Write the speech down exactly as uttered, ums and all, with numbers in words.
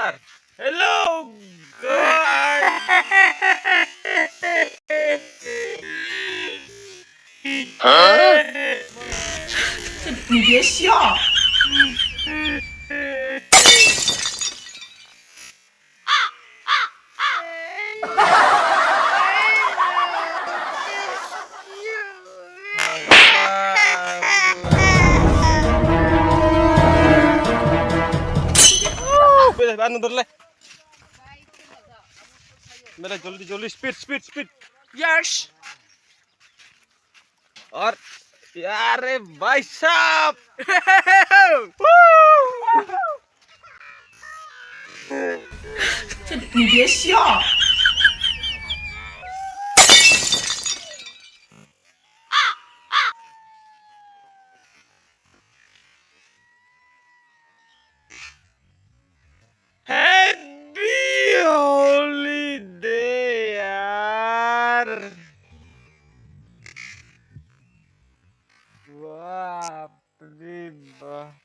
Hello, guys. Huh? Bela, anu dorle. Bela, joldi, joldi, speed, speed, speed. Yes. Aur, yaar, bhai sahab. Happy holiday, yaar. Bap re bap.